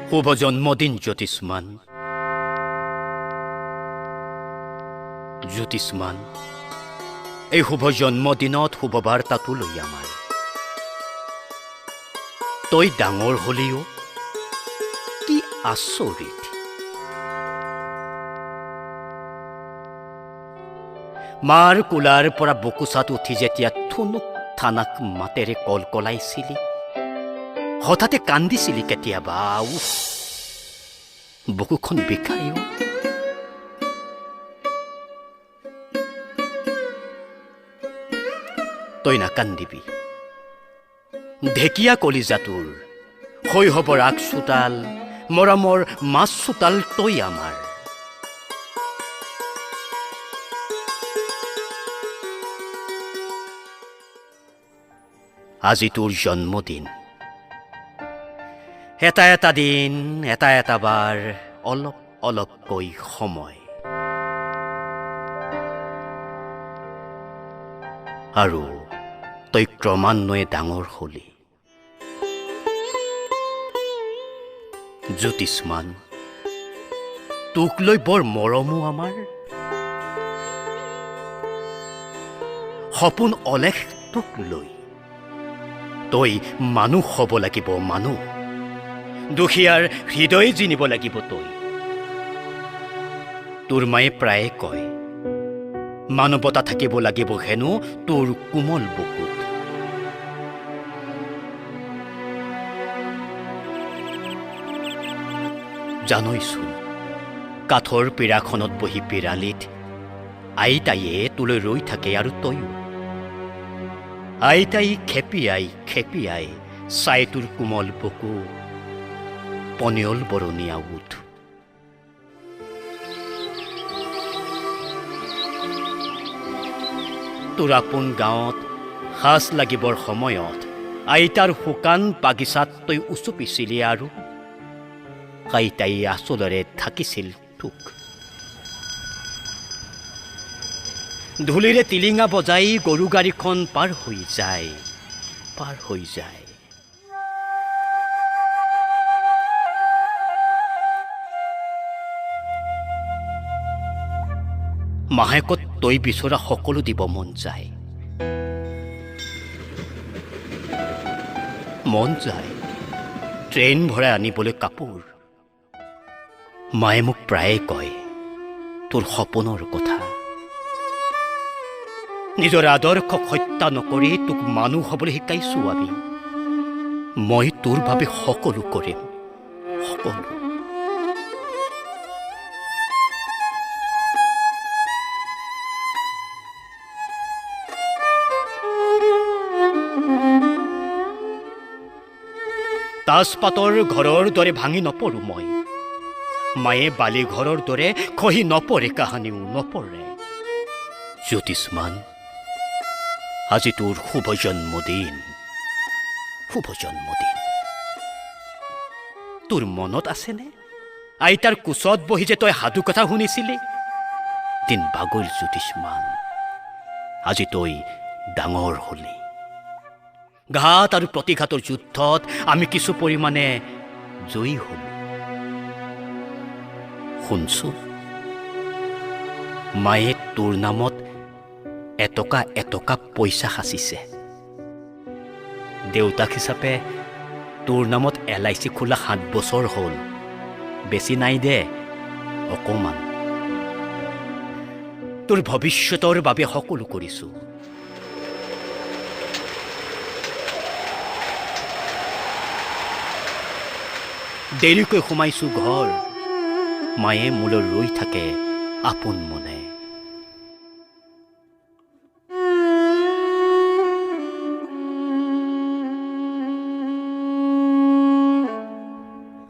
শুভ জন্মদিন জ্যোতিষ্মান। জ্যোতিষ্মান, এই শুভ জন্মদিনত শুভবাৰ্তাটো লৈ আমাৰ। তই ডাঙৰ হলিও কি আচৰিত। মাৰ কোলাৰ পৰা বকুচাত উঠি যেতিয়া থুনুক থানাক মাতেৰে কল কলাইছিলি, হঠাতে কান্দিছিলি কেতিয়াবা, উফ বুকুখন বিষায়ো। তই নাকান্দিবি, ঢেকীয়া কলিজাটোৰ শৈশৱৰ আগ চোতাল, মৰমৰ মাছ চোতাল তই আমাৰ। আজি তোৰ জন্মদিন। এটা এটা দিন, এটা এটা বাৰ, অলপ অলপকৈ সময়। আৰু তই ক্ৰমান্বয়ে ডাঙৰ হলি। জ্যোতিষ্মান, তোক লৈ বৰ মৰমো আমাৰ। সপোন অলেখ তোক লৈ। তই মানুহ হ'ব লাগিব, মানুহ। দুখীয়াৰ হৃদয় জিনিব লাগিব তই। তোৰ মায়ে প্ৰায়ে কয়, মানৱতা থাকিব লাগিব হেনো তোৰ কোমল বুকুত। জানইচোন, কাঠৰ পীৰাখনত বহি পিৰালিত আইতাইয়ে তোলৈ ৰৈ থাকে আৰু তয়ো। আইতাই খেপিয়াই খেপিয়াই চাই তোৰ কোমল বুকু, পনিয়ল বৰণীয়া উঠ। তোৰ আপোন গাঁৱত সাজ লাগিবৰ সময়ত আইতাৰ শুকান বাগিচাত তই উচুপিছিলি আৰু আইতাই আঁচলেৰে ঢাকিছিল তোক। ধূলিৰে টিলিঙা বজাই গৰু গাড়ীখন পাৰ হৈ যায়, পাৰ হৈ যায়। মাহেকত তই বিচৰা সকলো দিব মন যায়, মন যায় ট্ৰেইন ভৰাই আনিবলৈ কাপোৰ। মায়ে মোক প্ৰায়ে কয় তোৰ সপোনৰ কথা। নিজৰ আদৰ্শক হত্যা নকৰি তোক মানুহ হ'বলৈ শিকাইছোঁ আমি। মই তোৰ বাবে সকলো কৰিম, সকলো। তাজপাতৰ ঘৰৰ দৰে ভাঙি নপৰোঁ মই। মায়ে বালি ঘৰৰ দৰে খহি নপৰে, কাহানিও নপৰে। জ্যোতিষ্মান, আজি তোৰ শুভ জন্মদিন, শুভ জন্মদিন। তোৰ মনত আছেনে আইতাৰ কোচত বহি যে তই সাধু কথা শুনিছিলি? দিন বাগৰিল জ্যোতিষ্মান, আজি তই ডাঙৰ হলি। ঘাত আৰু প্ৰতিঘাতৰ যুদ্ধত আমি কিছু পৰিমাণে জয়ী হলো। শুনচোন, মায়ে তোৰ নামত এটকা এটকা পইচা সাঁচিছে। দেউতাক হিচাপে তোৰ নামত LIC খোলা 7 বছৰ হ'ল, বেছি নাই দে, অকণমান। তোৰ ভৱিষ্যতৰ বাবে সকলো কৰিছোঁ। দেৰিকৈ সোমাইছোঁ ঘৰ, মায়ে মোলৈ ৰৈ থাকে আপোন মনে।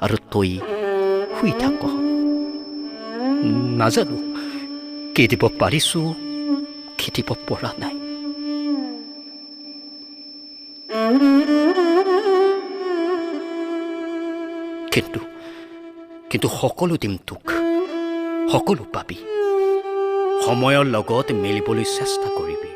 আৰু তই শুই থাক। নাজানো কি দিব পাৰিছোঁ, কি দিব পৰা নাই। কিন্তু কিন্তু সকলো দিম তোক, সকলো পাবি। সময়ৰ লগত মিলিবলৈ চেষ্টা কৰিবি।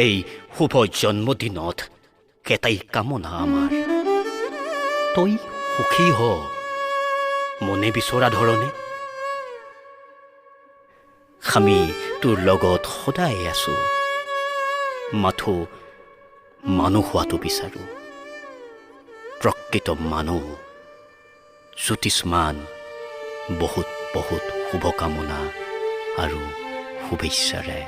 এই শুভ জন্মদিনত কেইটাই কামনা আমাৰ, তই সুখী হ মনে বিচৰা ধৰণে। আমি তোৰ লগত সদায় আছোঁ, মাথো মানুহ হোৱাটো বিচাৰোঁ, প্ৰকৃত মানুহ। জ্যোতিষ্মান, বহুত বহুত শুভকামনা আৰু শুভেচ্ছাৰে।